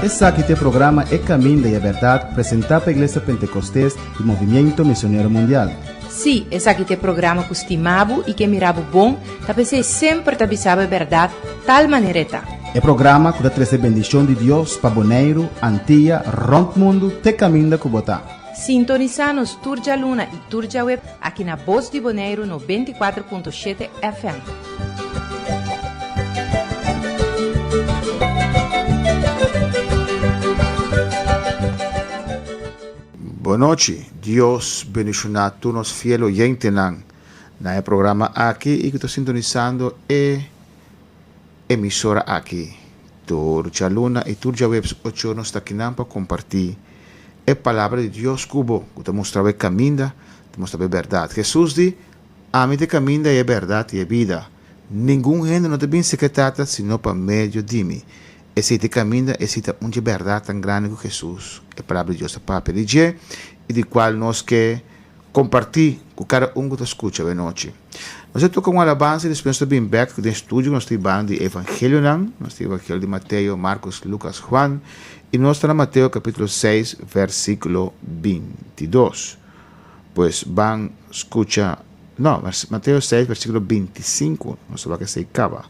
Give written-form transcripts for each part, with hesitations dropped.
Esaki ta e programa E Caminda y e Berdad presenta pa Iglesia Pentecostes y Movimiento Misionero Mundial. Sí, esaki ta e programa ku stima bo i ke mira bo bon, ta p'esei semper ta bisa bo e bèrdat tal manera e ta. E programa ku ta trese bendishon di Dios pa Boneiru, Antia, rònt mundu te kaminda ku bo ta. Sintonisá nos tur djaluna i tur djaweb aki na Bos di Boneiru 94.7 FM. Bonochi, Dios bendiciona tur nos fiel oyentenan na e programa aki y cu ta sintonisando e emisora aki. Tur djaluna y tur djaweps ocho nos ta akinan pa comparti e palabra di Dios cu bo, cu ta mustra bo e caminda, ta mustra bo e berdad. Jesus di, Ami ta e caminda y e berdad y e bida. Ningun hende no ta bin cerca e Tata sino pa medio di mi. Esei ta e kaminda, esei ta un dje bèrdat tan grandi ku Hesus, e Palabra di Dios, ta papia di dje i di kual nos ke kompartí ku kada un ku ta skucha awenochi. Nos a toka un alabansa i despues nos ta bin bèk den studio ku nos ta hibando di e Evangelionan. Nos ta Evangelio di Mateo, Markos, Lukas, Juan i nos ta na Mateo kapítulo seis vèrsikulo bintidos. Pues ban skucha, no, Mateo seis vèrsikulo bintisinku, nos ta wak esei kaba.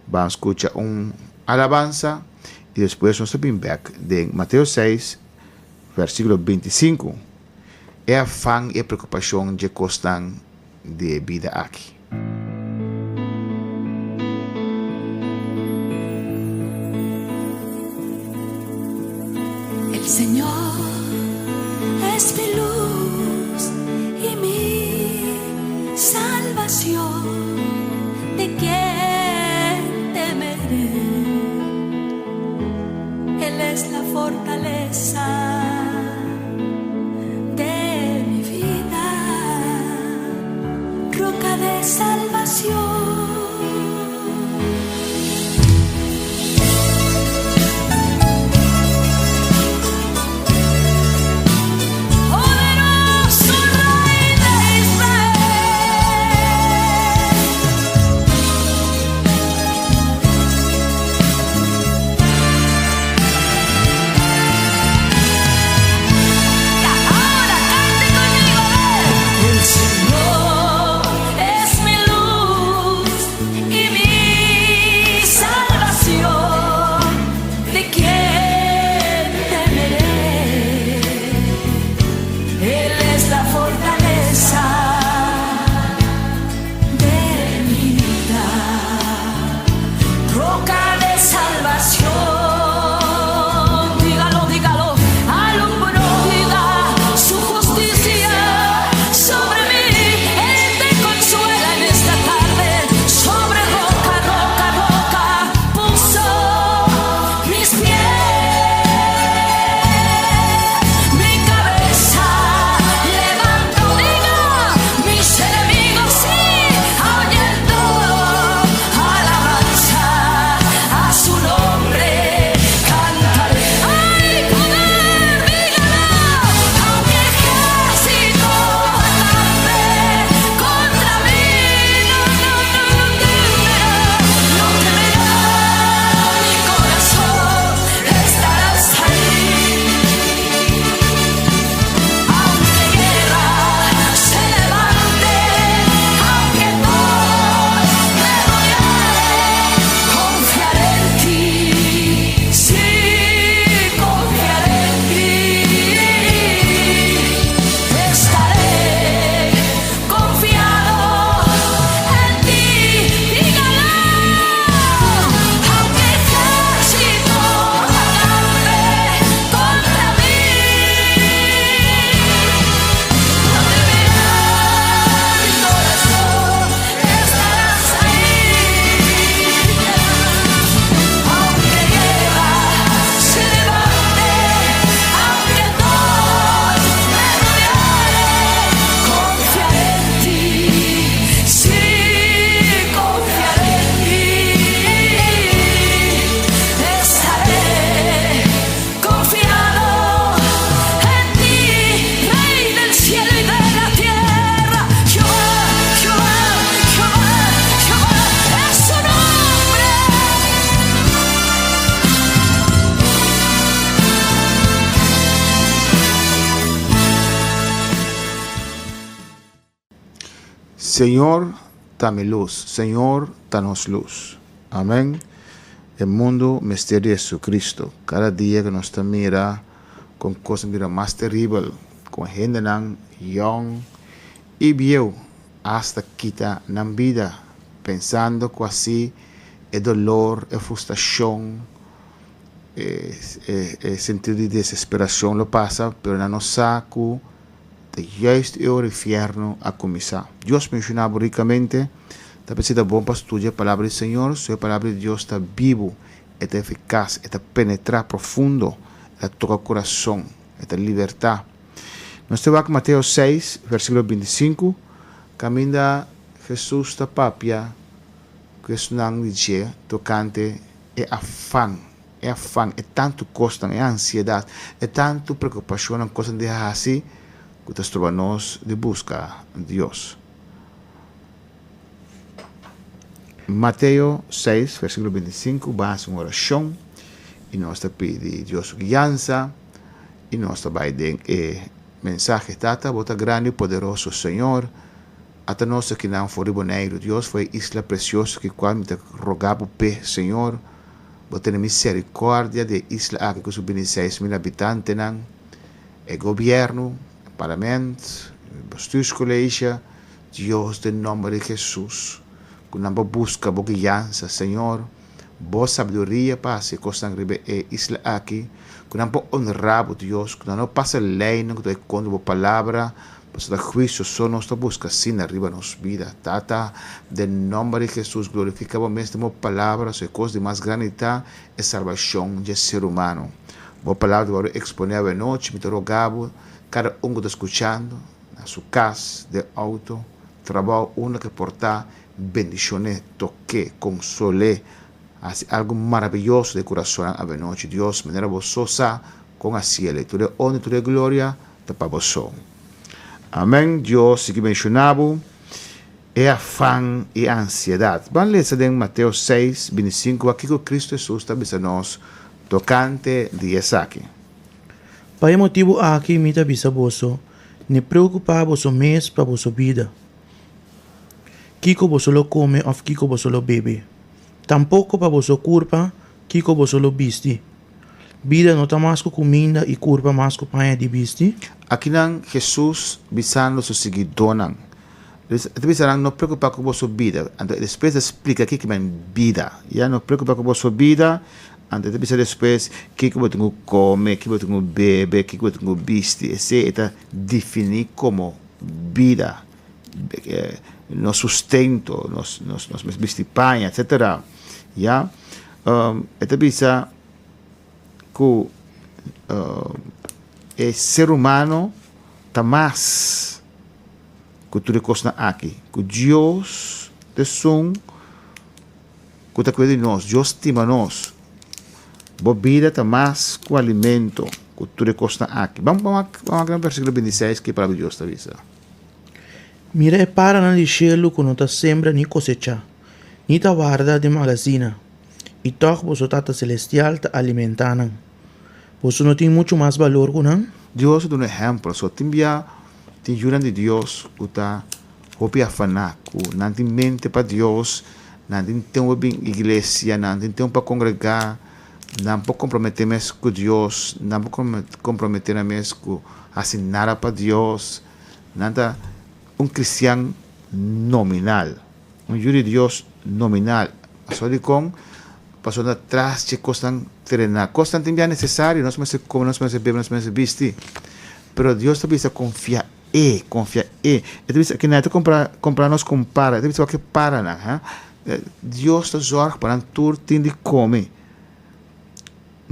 Ban skucha un alabansa i despues nos ta bin bek den Mateo seis versikulo 25, e afan i e preokupashon dje kosnan di e bida aki. El Señor es mi luz y mi salvación, ¿de quién temeré? Él es la fortaleza de mi vida, roca de salvación. Señor ta mi lus, Señor ta nos lus. Amen. E mundu mester di Jesucristo. Kada dia ku nos ta mira kon kosnan bira mas teribel, kon hendenan yòn i bieu asta kita nan bida, pensando ku asi e dolor, e frustrashon, e sentido di desesperashon lo pasa, pero nan no sa ku Ta juist e ora e fierno a cuminsa. Dios menciona bo ricamente. Ta p'esei ta bon pa studia e Palabra di Señor, so e Palabra di Dios ta bibu, e ta eficas, e ta penetra profundo, e ta toca curason, e ta liberta. Nos ta wak Mateo seis, versiculo 25, caminda Jesus ta papia cu esnan di dje tocante e afan. E afan, e tantu kosnan, e ansiedat, e tantu preokupashonnan, kosnan di hasi ku ta stroba nos di buska Dios. Mateo seis, versíkulo 25, Ban hasi un orashon i nos ta pidi Dios su guiansa i nos ta bai den e mensahe. Tata, bo ta grandi i poderoso, Señor. Ata nos akinan for di Boneiru. Dios, for e isla presioso aki kual mi ta roga bo p'e, Señor. Bo tene misericordia di e isla aki cu su 26.000 habitantenan, e gobierno, e parlement, e bestuurscollege, Dios den nomber di Jesus, cu nan por busca bo guiansa, Señor, bo sabiduria pa haci e cosnan riba e isla aki, cu nan por honra bo, Dios, cu nan no pasa leynan cu ta contra bo palabra, Pasobra ta huisio so nos ta buska asina riba nos bida. Tata, den nomber di Jesus, glorifica Bo mes den Bo Palabra, so e cos di mas grandi ta e salbacion dje ser humano. Bo Palabra ta worde expone awe nochi, mi ta roga Bo, cada un cu ta scuchando, na su cas, den auto, trabao, unda cu e por ta, bendicione, toke, console, haci algo maravilloso den curasonnan awe nochi. Dios, manera Bo so sa con haciele. Tur e honra y tur e gloria ta pa bo so. Amen. Dios sigui benshoná bo. E afan i ansiedat. Ban lesa den Mateo 6, 25 wak kiko Kristu Hesus ta bisa nos tokante di esaki. Pa e motibu aki mi ta bisa boso, ni preokupá boso mes pa boso bida, kiko boso lo kome òf kiko boso lo bebe, tampoko pa boso kurpa, kiko boso lo bisti. Bida no ta mas ku kuminda i kurpa mas ku paña di bisti? Akinan Hesus bisando su siguidónan, E ta bisa nan, No preokupá ku boso bida. Anto despues e ta splika kiko men bida. Ya, no preokupá ku boso bida. Anto e ta bisa despues kiko bo tin ku kome, kiko bo tin ku bebe, kiko bo tin ku bisti. Esei e ta definí komo bida, nos sustento, nos nos bisti paña, etsetera. Ya, e ta bisa. Ku e ser humano ta mas ku tur e kosnan aki. Ku Dios ta esun ku ta kuida di nos. Dios stima nos. Bo bida ta mas ku alimento, ku tur e kosnan aki. Ban wak na versíkulo 26 ke palabra di Dios ta bisa. Mira e paranan di shelu ku no ta sembra ni kosechá, ni ta warda den magasina. I tòg boso Tata Selestial ta alimentá nan. Boso no tin muchu mas balor ku nan? Dios a duna ehèmpel. So tin bia tin yunan di Dios ku ta hopi afaná, ku nan tin mente pa Dios, nan tin tempu pa bin iglesia, nan tin tempu pa kongregá, nan por komprometé mes ku Dios, nan por komprometé nan mes ku hasi nada pa Dios. Nan ta un kristian nominal. Un yu di Dios nominal. Pasobra dikon? Pasobra na tras dje kosnan terenal. Kosnan tin bia nesesario, nos mester kome, nos mester bebe, nos mester bisti. Pero Dios ta bisa konfia E, konfia E. E ta bisa kinan e ta kompara kompara nos ku un para. E ta bisa wak e paranan, ha. Dios ta zòrg pa nan tur tin di kome.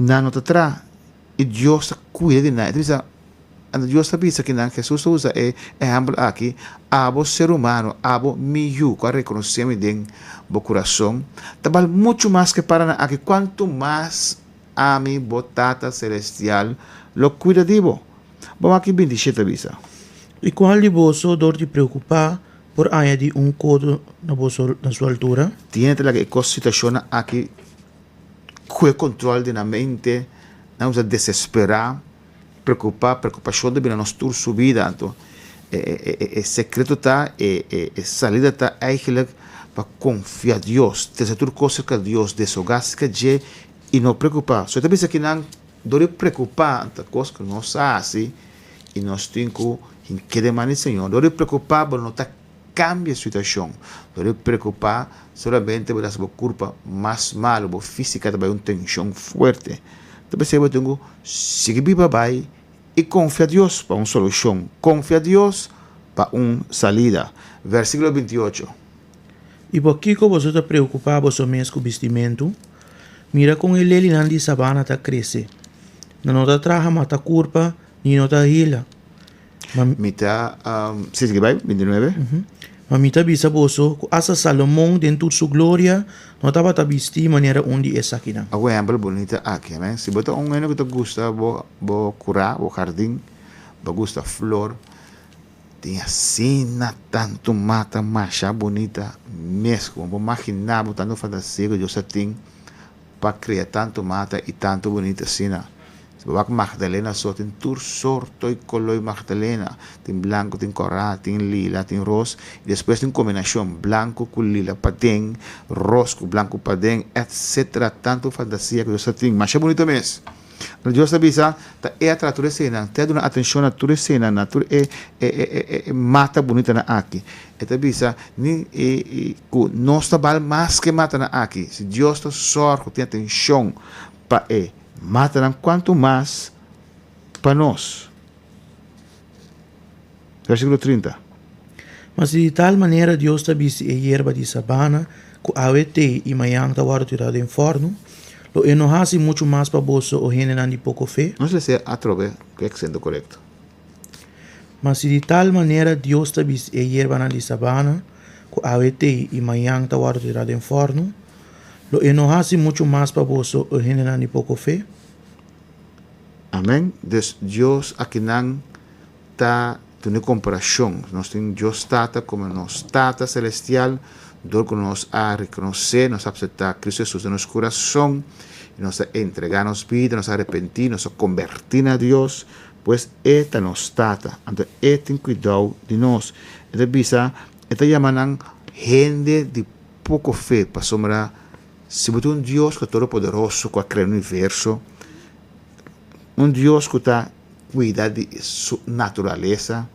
Nan no ta traha i Dios ta kuida di nan. E ta bisa. Anto Dios ta bisa kinan Hesus ta usa e ehèmpel aki, Abo ser humano, abo mi yu ku a rekonosé mi den bo kurason, ta bal muchu mas ku e paranan aki, kuantu mas ami, bo Tata selestial, lo kuida di bo. Bo wak ki 27 ta bisa. I kual di boso dor di preokupá por añadí un kodo na boso na su altura? Tin hende ta laga e kos situashonnan aki kue kontrol di nan mente, nan kuminsá desesperá. Preocupa, preocupacion ta bira nos tur su bida anto E, e, e, e sekreto ta, e, e, e salida ta eigenlijk pa konfia Dios, trese tur kos serka Dios, deshogá serka dje i no preokupá. So e ta bisa kinan dor di preokupá ta kos ku nos sa hasi i nos tin ku hink'é den man di Señor. Dor di preokupá bo no ta kambia e situashon. Dor di preokupá solamente bo ta hasi bo kurpa mas malu, bo físika ta bai un tenshon fuerte. Ta p'esei bo tin ku sigui biba bai i konfia Dios pa un solushon. Konfia Dios pa un salida. Versíkulo 28. I pakiko boso ta preokupá boso mes ku bistimentu? Mira kon e lelinan di sabana ta krese. Nan no ta traha mata kurpa ni no ta hila. Ma Mi ta, si, sigui bai, 29. Ma mi ta bisa boso ku asta Salomon den tur su gloria no tabata bistí manera un di esakinan. Algun ehèmpel bunita aki, amèn. Si bo ta un hende ku ta gusta bo bo kurá, bo hardin, bo gusta flor, tin asina tantu mata masha bunita mes ku bo por maginá bo tantu fantasia ku Dios a tin pa kria tantu mata i tantu bunita asina. Si bo wak Magdalena so tin tur sorto i koloi Magdalena, tin blanku, tin kòrá, tin lila, tin ros, i despues tin kombinashon blanku ku lila paden, ros ku blanku paden, etsetera, tantu fantasia ku Dios ta tin, masha bunita mes. Anto Dios ta bisa, ta e a traha tur eseinan, te a duna atenshon na tur eseinan, na tur e e e e mata bunitanan aki. E ta bisa ni e e ku nos ta bal mas ku e matanan aki. Si Dios ta sòrg ku tin atenshon pa e matanan kuantu mas pa nos. Versíkulo 30. Ma si di tal manera Dios ta bisti e yerba di sabana, ku awe t'ei i mañan ta wòrdu tirá den fòrnu, lo e no hasi muchu mas pa boso, o hendenan di poko fe? Nos lesa atrobe ku e aksento korekto. Ma si di tal manera Dios ta bisti e yerbanan di sabana, ku awe t'ei i mañan ta wòrdu tirá den fòrnu, Lo e no hasi muchu mas pa boso, o hendenan di poko fe? Amen. Dus Dios akinan ta duna e komparashon. Nos tin Dios Tata komo nos Tata Selestial, dor ku nos a rekonosé, nos a apseptá Kristu Hesus den nos kurason, i nos a entregá nos bida, nos a arepentí, nos a kombertí na Dios, pues E ta nos Tata. Anto E tin kuidou di nos. E ta bisa, E ta yama nan hende di Poko fe, pasobra si bo tin un Dios ku ta todopoderoso, ku a krea universo, un Dios ku ta kuida di su naturalesa,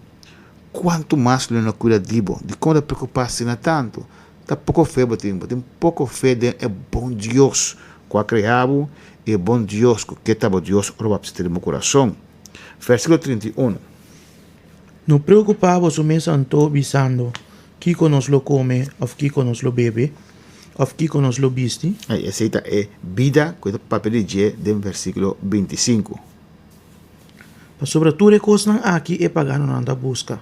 kuantu mas lo e no kuida di bo? Dikon bo ta preokupá asina tantu? Ta poko fe bo tin, bo tin poko fe den e bon Dios ku a krea bo i e bon Dios ku ke ta bo Dios ora bo a psita den bo kurason. Versíkulo 31. No preokupá boso mes anto bisando, Kiko nos lo kome òf kiko nos lo bebe òf kiko nos lo bisti? I esei ta e bida ku e ta papia di dje den versíkulo 25. Pasobra tur e kosnan aki e paganonan ta buska.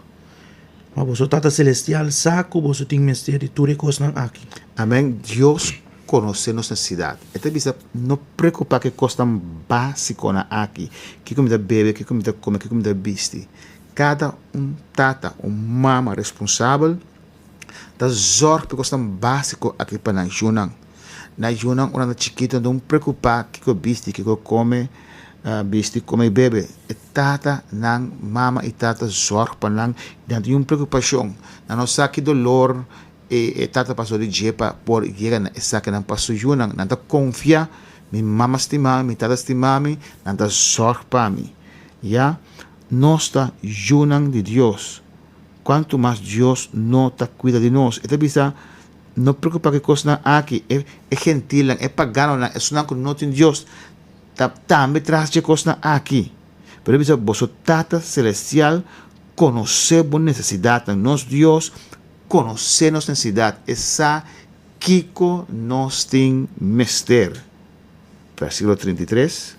Ma boso Tata Selestial sa ku boso tin mester di tur e kosnan aki. Amèn. Dios konosé nos nesesidat. E ta bisa, No preokupá ku e kosnan básikonan aki, kiko mi ta bebe, kiko mi ta kome, kiko mi ta bisti. Kada un tata, un mama responsabel ta zòrg pa e kosnan básiko aki pa nan yunan. Nan yunan ora nan ta chikitu nan ta un preokupá kiko bisti, kiko kome, bisti, kome i bebe. E tata nan, mama i tata zòrg pa nan i nan tin un preokupashon. Nan no sa ki dolor e tata pasó di dje pa por yega na esakinan pa su yunan. Nan ta konfia, mi mama stima mi, mi tata stima mi, nan ta zòrg pa mi. Ya. Nos ta yunan di Dios. Kuantu mas Dios no ta kuida di nos? E ta bisa, No preokupá ku e kosnan aki. E e gentilnan, e paganonan, esunnan ku no tin Dios, ta tambe tras dje kosnan aki. Pero e bisa, Boso Tata Selestial konosé bo nesesidatnan. Nos Dios konosé nos nesesidat. E sa kiko nos tin mester. Versíkulo 33.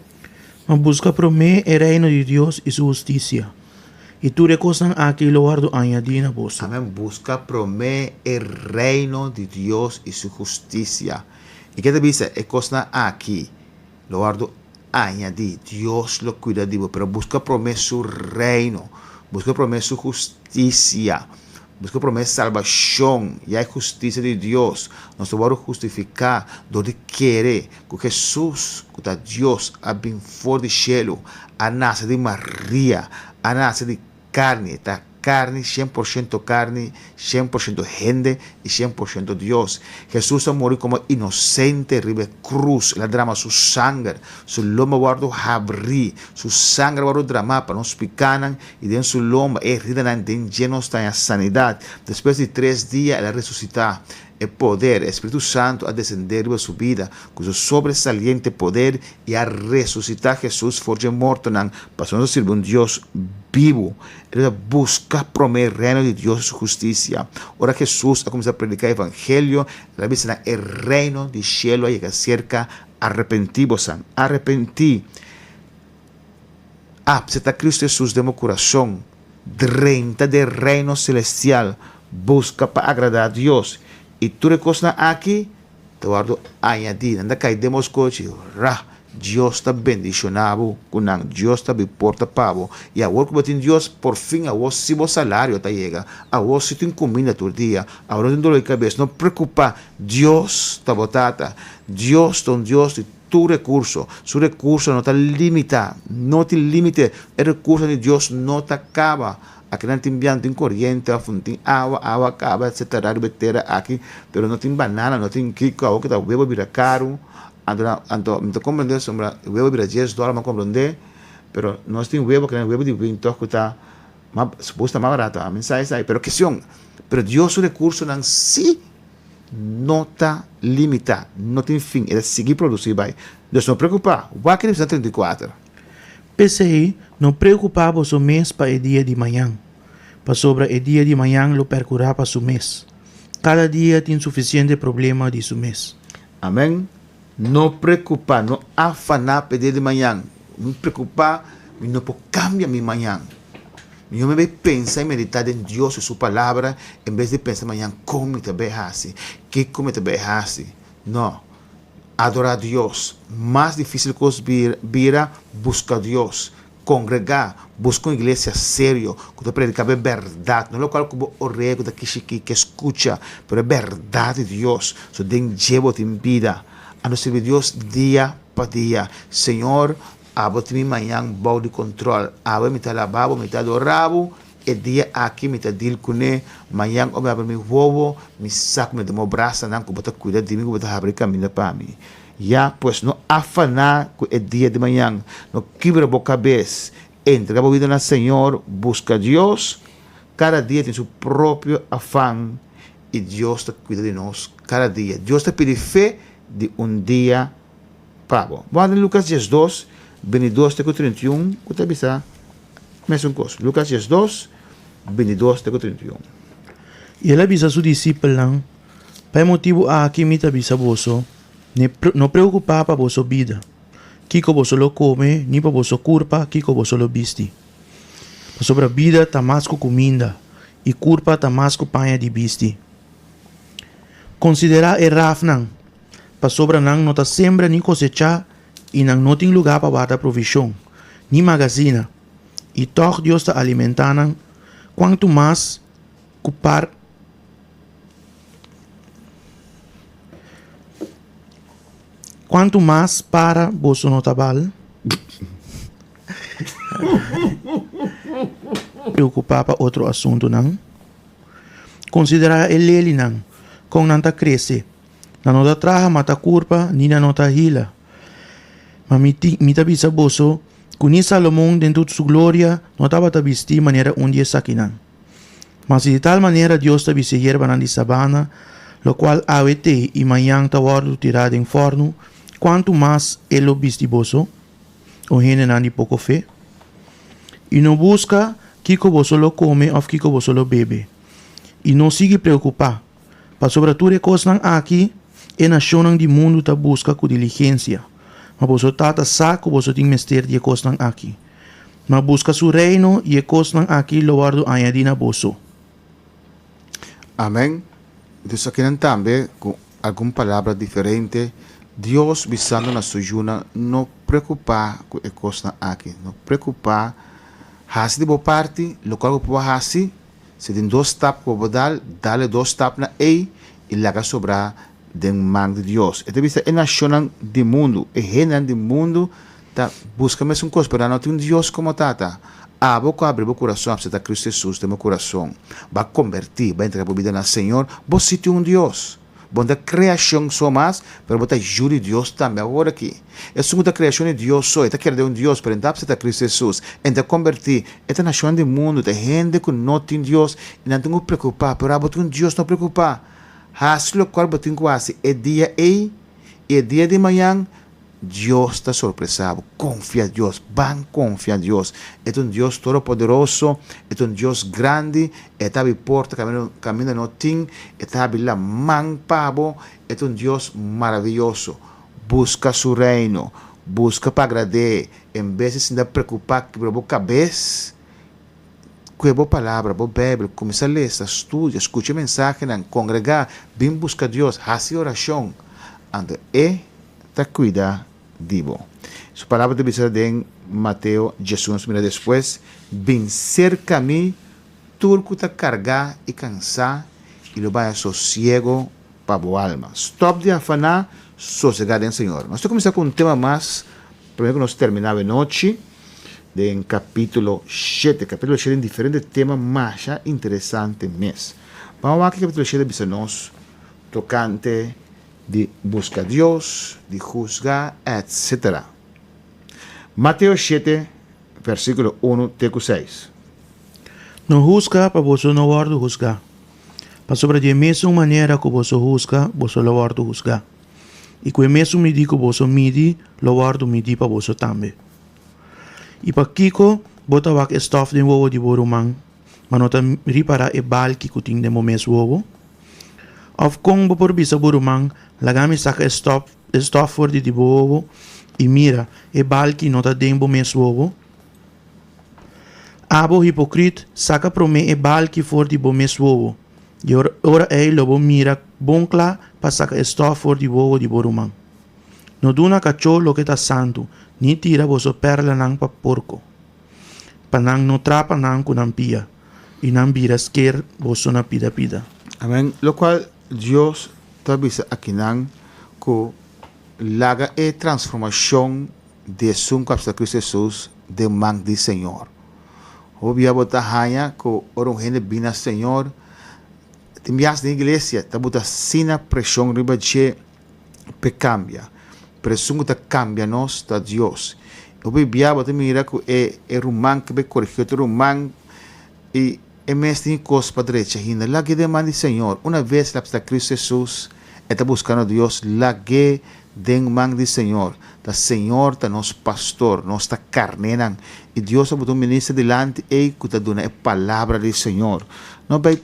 Ma buska promé e reino di Dios i su hustisia, i tur e kosnan aki lo wòrdu añadí na boso. Amén. Buska promé e reino di Dios i su hustisia. I ke ta bisa? E kosnan aki lo wòrdu añadí. Dios lo kuida di bo. Pero buska promé su reino. Buska promé su hustisia. Buska promé salbashon, ya e hustisia di Dios. Nos ta wòrdu hustifiká dor di kere ku Hesus, ku ta Dios, a bin for di shelu, a nase di Maria, a nase di karni, ta. karni, 100% karni, 100% hende i 100% Dios. Hesus a muri komo inosente riba e krus, el a drama su sanger, su lomba a wòrdu habrí, su sanger a wòrdu dramá pa nos pikánan i den su lomba e heridanan den dje nos ta haña sanidat. Despues di tres dia el a resusitá. E poder, e Spiritu Santu a desendé riba su bida ku su sobresaliente poder i a resusitá Hesus for dje mortonan pasobra nos ta sirbi un Dios bibu. El ta buska promé e Reino di Dios i su hustisia. Ora Hesus a kuminsá prediká evangelio, el a bisa nan, E Reino di shelu a yega serka, arepentí bosan, arepentí! Apseptá Kristu Hesus den bo kurason, drenta den Reino selestial, buska pa agradá Dios, i tur e kosnan aki ta wòrdu añadí. Nan ta kai den bo skochi, ra! Dios ta bendishoná bo ku nan, Dios ta abri porta pa bo. I awor ku bo tin Dios, por fin awor si bo salario ta yega, awor si tin kuminda tur dia, awor no tin dolor di kabes. No preokupá, Dios ta bo Tata. Dios ta un Dios di tur rekurso. Su rekurso no ta limitá, no tin límite. E rekurso di Dios no ta kaba. Akinan tin bian, tin koriente òf no tin awa, awa kaba etsetera riba e tera aki, pero no tin banana, no tin kiko, awor ku ta webo bira karu. Anto na anto mi ta komprendé sombra webo bira dies dòler mi a komprendé, pero nos tin webo kinan webo di win tòg ku ta mas supos ta mas barato ami sa esei pero kestion pero Dios su rekursonan si no ta limitá no tin fin e ta sigui produsí bai dus no preokupá wak e di 34. P'esei, no preokupá boso mes pa e dia di mañan, pasobra e dia di mañan lo perkurá pa su mes. Kada dia tin sufisiente problema di su mes. Amen. No preocupa, no afana p'e dia di mañan. Mi preocupa, mi no por cambia mi mañan. Mihor mi bay pensa y medita den Dios y su palabra en bes di pensa mañan con mi ta bay haci, kico mi ta bay haci. No. Adora Dios. Mas dificil cos bira, busca Dios. Kongregá, buska un iglesia serio ku ta prediká bo e bèrdat, no lokual ku bo orea ku ta kishikí ke skucha, pero e bèrdat di Dios. So den dje bo tin bida. Ando sirbi Dios dia pa dia. Señor, abo tin mi mañan bou di kontròl. Awe mi ta alabá bo, mi ta adorá bo. E dia aki mi ta dil kuné. Mañan ora mi abri mi wowo, mi sa ku mi ta den bo brasanan, ku bo ta kuida di mi, ku bo ta habri kaminda pa mi. Ya pues, no afaná ku e dia di mañan, no kibra bo kabes. Entrega bo bida na Señor, buska Dios. Kada dia tin su propio afan i Dios ta kuida di nos kada dia. Dios ta pidi fe di un dia pa bo. Bo anda Lukas 12, 22 te ku 31 ku ta bisa mesun kos. Lukas 12, 22 te ku 31. I el a bisa su disipelnan, Pa e motibu aki mi ta bisa boso, No preokupá pa boso bida, kiko boso lo kome, ni pa boso kurpa, kiko boso lo bisti. Pasobra bida ta mas ku kuminda, i kurpa ta mas ku paña di bisti. Konsiderá e rafnan, pasobra nan no ta sembra ni kosechá i nan no tin lugá pa warda provishon, ni magazina, i tòg Dios ta alimentá nan. Kuantu mas ku par. Kuantu mas para boso no ta bal? Preokupá pa otro asuntunan. Konsiderá e lelinan, kon nan ta krese. Nan no ta traha mata kurpa ni nan no ta hila. Ma mi ti, mi ta bisa boso ku ni Salomon den tur su gloria no tabata bistí manera un di esakinan. Ma si di tal manera Dios ta bisti e yerbanan di sabana, lokual awe t'ei i mañan ta wòrdu tirá den fòrnu, kuantu mas E lo bisti boso, o hendenan di poko fe? I no buska kiko boso lo kome òf kiko boso lo bebe, i no sigui preokupá, pasobra tur e kosnan aki e nashonnan di mundu ta buska ku diligensia, ma boso Tata sa ku boso tin mester di e kosnan aki. Ma buska su reino i e kosnan aki lo wòrdu añadí na boso. Amèn. Dus akinan tambe ku algun palabra diferente, Dios bisando na su yunan, No preokupá ku e kosnan aki. No preokupá. Hasi di bo parti lokual bo por hasi. Si tin dos stap ku bo por dal, dal e dos stapnan ei i laga sobrá den man di Dios. E ta bisa e nashonnan di mundu, e hendenan di mundu ta buska mesun kos, pero nan no tin un Dios komo Tata. Abo ku a abri bo kurason apseptá Kristu Hesus den bo kurason, bo a kombertí, bo a entregá bo bida na Señor, bo sí tin un Dios. Bo no ta kreashon so mas, pero bo ta yu di Dios tambe awor aki. Esun ku ta kreashon di Dios so, e ta kere den un Dios, pero e no ta apseptá Kristu Hesus, e no ta kombertí, e ta nashon di mundu, ta hende ku no tin Dios i nan tin ku preokupá, pero abo tin un Dios, no preokupá. Hasi lokual bo tin ku hasi e dia ei i e dia di mañan, Dios ta sorpresá bo. Konfia Dios. Ban konfia Dios. E ta un Dios todopoderoso, e ta un Dios grandi, e ta habri porta kaminda kaminda no tin, e ta habri laman pa bo, e ta un Dios maravioso. Buska su Reino, buska pa agrad'é, en bes di sinta preokupá kibra bo kabes, kue bo Palabra, bo Beibel, kuminsá lesa, studia, skucha e mensahenan, kongregá, bin buska Dios, hasi orashon. Anto e ta kuida di bo. Su palabra ta bisa den Mateo 11, nos mira despues, Bin serka mi tur ku ta kargá i kansá, i lo bai sosiego pa bo alma. Stòp di afaná, sosegá den Señor. Nos ta kuminsá ku un tema mas promé ku nos terminá awenochi den kapítulo shete. Kapítulo shete tin diferente tema masha interesante mes. Ban wak ki kapítulo shete bisa nos tokante di buska Dios, di husga, etc. Mateo shete, versíkulo unu te ku seis. No husga pa boso no wòrdu husgá. Pasobra di e mesun manera ku boso husga, boso lo wòrdu husgá. I ku e mesun midí ku boso midi, lo wòrdu midí pa boso tambe. I pakiko bo ta wak e stòf den wowo di bo ruman, ma no ta ripará e balki ku tin den bo mes wowo? Òf kon bo por bisa bo ruman, Laga mi saka e stòf e stòf for di di bo wowo, i mira, e balki no ta den bo mes wowo? Abo hipokrit, saka promé e balki for di bo mes wowo, i ora ei lo bo mira bon kla pa saka e stòf for di wowo di bo ruman. No duna kachó loke ta santu, ni tira boso pèrlanan pa porko, pa nan no trapa nan ku nan pia. I nan bira sker boso na pida pida. Amen. Lokual Dios ta bisa akinan ku laga e transformashon di esun ku a bisa Kristu Hesus den man di Señor. Hopi bia bo ta haña ku ora un hende bini na Señor, tin bias den iglesia ta buta asina preshon riba dje p'e kambia. Pero esun ku ta kambia nos ta Dios. Hopi bia bo ta mira ku e e ruman ke bai korigí otro ruman i e mes tin kos pa drecha ainda. Lag'é den man di Señor. Una bes el a psa Kristu Hesus, e ta buskando Dios, lag'é den man di Señor. Ta Señor ta nos pastor, nos ta karnénan i Dios a buta un minister dilanti ei ku ta duna e palabra di Señor. No bai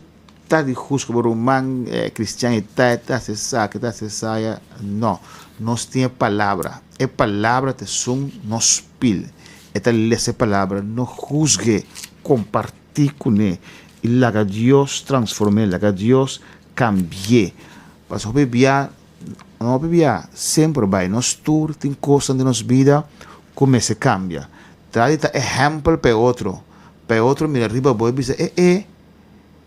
Ta di husga bo ruman cristian e ta e ta hasi esaki e ta hasi esaya no nos tin e palabra e palabra ta esun nos pil e ta lesa e palabra no husgue comparti cune y laga Dios transforme laga Dios cambie pasobra hopi bia no hopi bia semper bay nos tur tin cosnan den nos bida cu mester cambia traha di ta ehempel pa e otro pa e otro mira riba bo y bisa e e.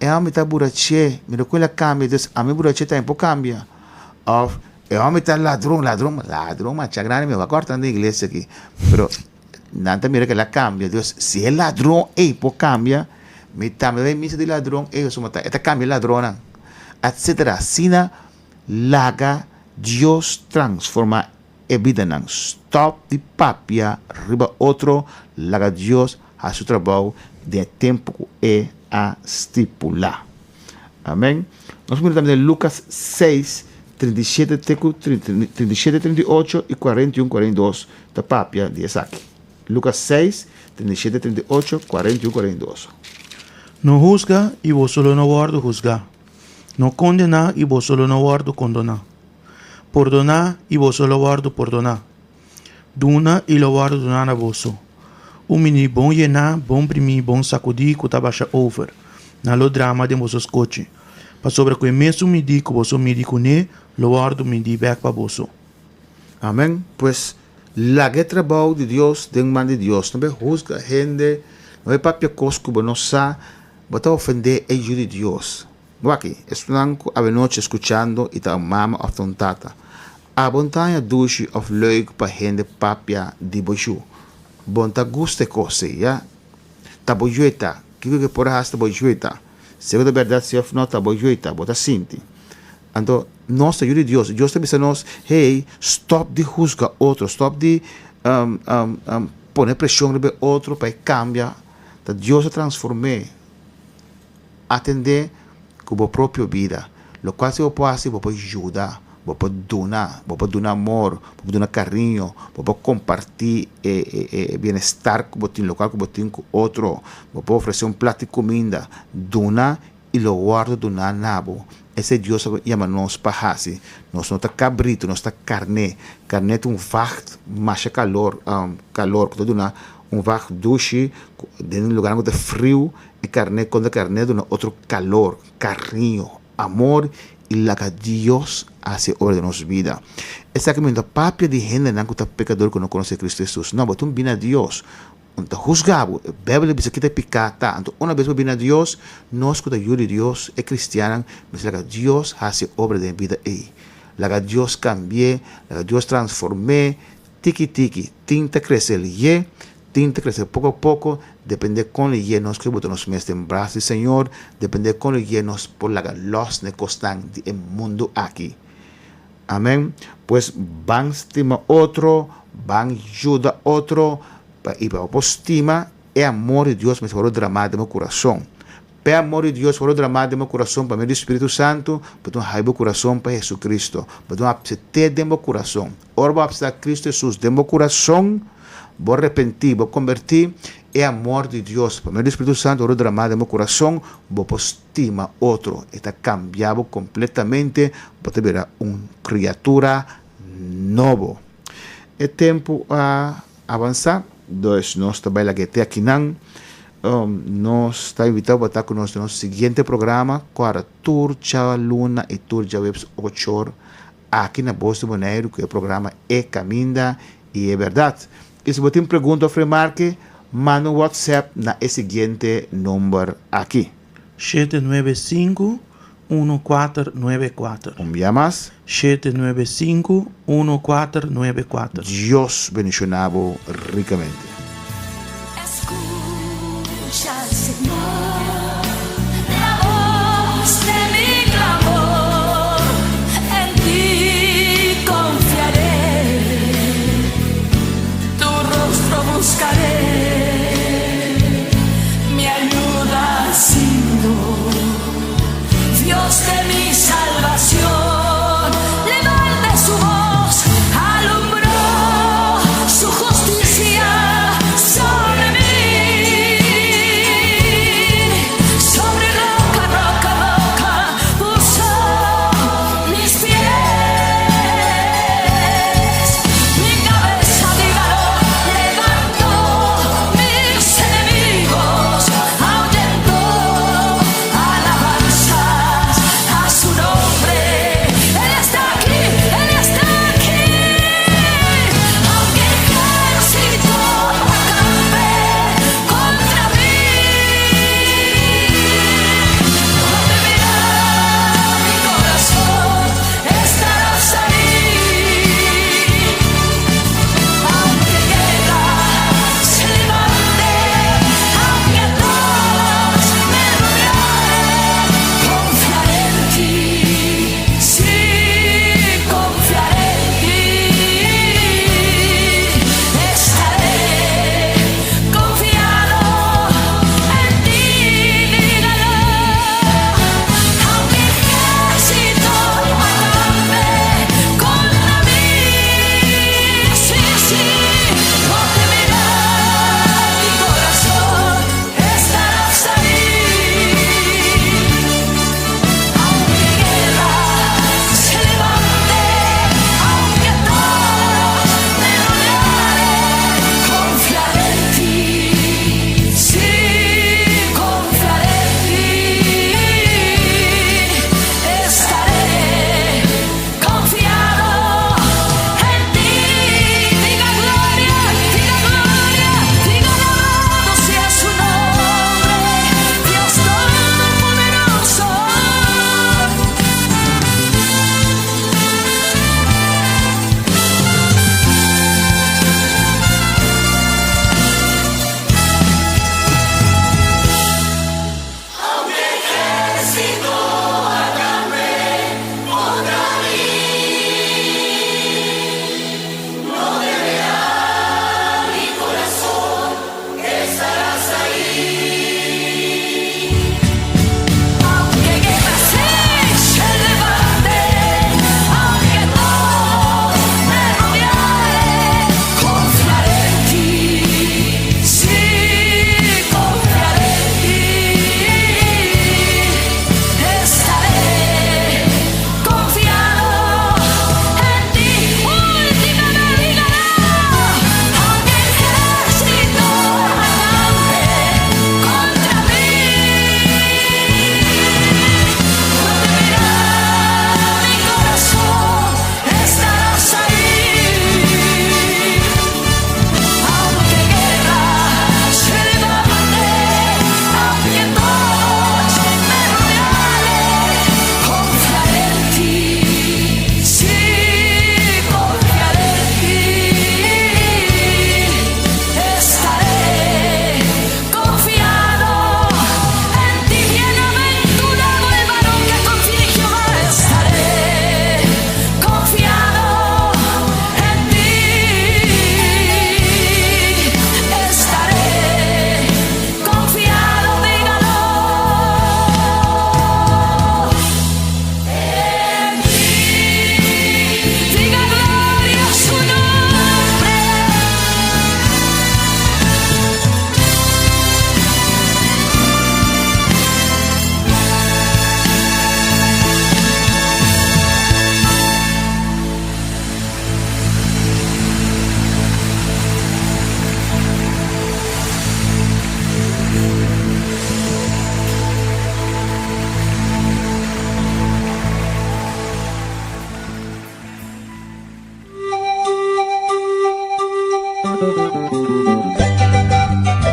E hòmber ta buraché, mira ku el a kambia, dus ami buraché tambe por kambia. Òf e hòmber ta ladron, ladron, ladron masha grandi mi a kòrta den iglesia aki, pero nan ta mira ku el a kambia, dus si e ladron ei por kambia, mi tambe bai misa di ladron ei pasobra e ta kambia e ladronnan, etsetera. Asina laga Dios transformá e bidanan. Stòp di papia riba otro, laga Dios hasi su trabou den e tempu ku e a stipulá. Amèn. Nos mira tambe den Lukas seis, 37 te ku 37, 38 i 41, 42 ta papia di esaki. Lukas 6, 37, 38, 41, 42. No husga i boso lo no wòrdu husgá. No kondená i boso lo no wòrdu kondoná. Pordoná i boso lo wòrdu pordoná. Duna i lo wòrdu duná na boso. Un mini bon yená, bon primí, bon sakudí ku ta basha over, nan lo drama den boso skochi. Pasobra ku e mesun midí ku boso midi kuné, lo wòrdu midí bèk pa boso. Amèn. Pues, laga e trabou di Dios den man di Dios. No bai husga hende, no bai papia kos ku bo no sa. Bo ta ofendé e Yu di Dios. Wak, esunnan ku awenochi skuchando i ta un mama òf ta un tata, abo no ta haña dushi òf leuk pa hende papia di bo yu. Bo no ta gusta e kos ei, ya? Ta bo yu e ta. Kiko ke por hasi ta bo yu e ta. Sea ku ta bèrdat si òf nò, ta bo yu e ta. Bo ta sinti. Anto, nos ta yu di Dios. Dios ta bisa nos, Hey, stòp di husga otro. Stòp di pone preshon riba e otro pa e kambia. Ta Dios a transform'é. Atendé ku bo propio bida. Lokual si bo por hasi, bo por yuda, bo por duna, bo por duna amor, bo por duna kariño, bo por kompartí e e bienestar ku bo tin, lokual ku bo tin ku otro, bo por ofresé un plat di kuminda, duna i lo wòrdu duná na bo. Esei Dios a yama nos pa hasi. Nos no ta kabritu, nos ta karné. Karné ta un vacht masha kalor, kalor ku ta duna un vacht dushi den un lugarnan ku ta friu. E karné kontra karné duna otro kalor, kariño, amor i laga Dios hasi e obra den nos bida. Esaki mi no ta papia di hendenan ku ta pekador ku no konosé Kristu Hesus. No, bo tin bini na Dios. No ta husga bo. E Beibel ta bisa kita piká ta. Anto una bes bo bini na Dios, nos ku ta yu di Dios, e kristiannan, mester laga Dios hasi e obra den e bida ei. Laga Dios kambi'é, laga Dios transform'é, tiki tiki, tin ta krese lihé, Tin ta crece poco a poco, depende con lo ye nos ke bota nos mes den bras di Señor, depende con lo ye nos por laga los n'e cosnan di e mundo aki. Amen. Pues ban stima otro, ban yuda otro, pa y pa bo por stima, e amor di Dios mester worde drama den bo curason. P'e amor di Dios worde drama den bo curason pa medio di Spiritu Santo, bo tin un habi bo curason pa Jesucristo, bo tin un apsete den bo curason. Ora bo apseptá Cristo Jesus den bo curason, bo repentí, bo conbertí, e amor di Dios pa medio di Spiritu Santo worde dramá den bo curason, bo por stima otro. E ta cambia bo completamente, bo ta bira un criatura nobo. E tempo a avansá, dus nos ta bai laga e te akinan. Nos ta invitá bo pa ta cu nos den nos siguiente programa, cu a tur djaluna y tur djaweps ochor Aki na Bos di Boneiru ku e programa E Kaminda i e Bèrdat. I si bo tin pregunta òf remarke, manda un WhatsApp na e siguiente number aki. 795 1494. Un bia mas. 795 1494. Dios bendiciona bo ricamente. Escucha, Señor, la voz de mi clamor, en ti confiaré, tu rostro buscaré, mi ayuda has sido, Dios de mi salvación. Levanta su voz, alumbró su justicia.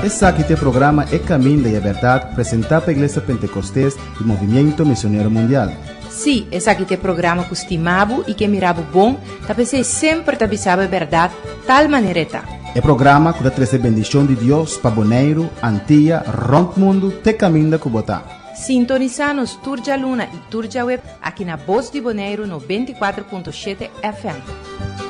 Esaki ta e programa E Caminda y e Berdad, presenta pa Iglesia Pentecostes y Movimiento Misionero Mundial. Sí, esaki ta e programa ku stima bo i ke mira bo bon, ta p'esei semper ta bisa bo e bèrdat tal manera e ta. E programa ku ta trese bendishon di Dios pa Boneiru, Antia, rònt mundu te kaminda ku bo ta. Sintonisá nos tur djaluna i tur djaweps aki na Bos di Boneiru 94.7 FM.